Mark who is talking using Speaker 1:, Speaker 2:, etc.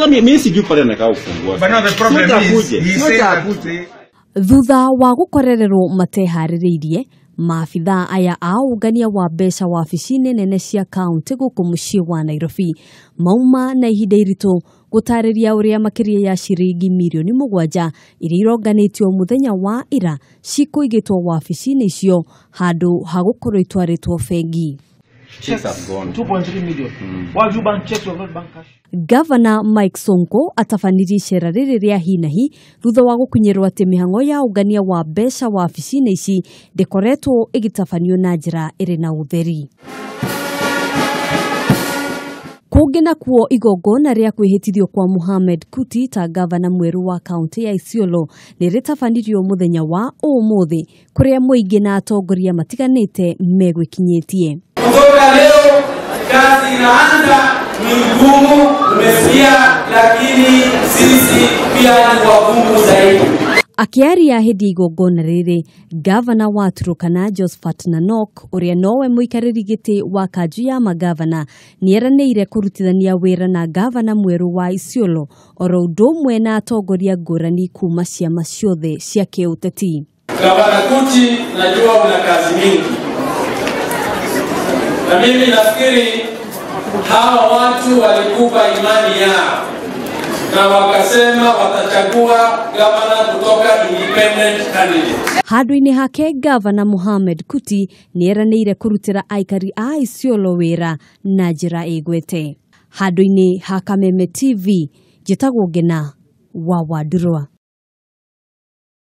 Speaker 1: Mimi sijui pale anakaa kufungua.
Speaker 2: But now the problem is, he said that
Speaker 3: Thutha wa gũkorererwo mateharĩrĩirie, maabithaa aya a ũngania wa mbeca wabici-inĩ nene cia kaunti gũkũ mũciĩ wa Nairobi mauma na ihinda iritũ gũtarĩria ũrĩa makĩria ya ciringi mirioni 7 iria ironganĩtio mũthenya wa ira cikũigĩtwo wabici-inĩ icio handũ ha gũkorwo itwarĩtwo bengi.
Speaker 1: Checks have gone.
Speaker 4: 2.3 million. Why have you bank checks or not bank cash?
Speaker 3: Gavana Mike Sonko atabanirie icera rĩrĩ rĩa hinahi thutha wa gũkinyĩrwo atĩ mĩhang'o ya ũngania wa mbeca wabici-inĩ ici ndĩkoretwo ĩgĩtabanio na njĩra ĩrĩ na ũtheri. Kũngĩ nakuo igongona rĩa kwĩhĩtithio kwa Mohamed Kuti ta gavana mwerũ wa kaunti ya Isiolo nĩ rĩtabanirio mũthenya wa ũmũthĩ kũrĩa mũingĩ na atongoria matiganĩte megwĩkinyĩtie.
Speaker 5: Kutoka leo kazi inaanza, ni ngumu, umesikia, lakini sisi pia ni wagumu zaidi.
Speaker 3: Akĩaria hĩndĩ ya igongona rĩrĩ, gavana wa Turkana Josephat Nanok ũrĩa nowe mũikarĩri gĩtĩ wa kanju ya magavana nĩeranĩire kũrutithania wĩra na gavana mwerũ wa Isiolo oro ũndũ ũmwe na atongoria ngũrani kuma ciama ciothe cia kĩũteti.
Speaker 5: Gavana Kuti, najua una kazi mingi, na mimi nafikiri hawa watu walikupa imani yao na wakasema watachagua gavana kutoka independent candidate.
Speaker 3: Handũ-inĩ hake gavana Mohamed Kuti nĩeranĩire kũrutĩra aikari a Isiolo wĩra na njĩra ĩgwete. Handũ-inĩ ha Kameme TV, njĩtagwo Ngena wa Wandurwa.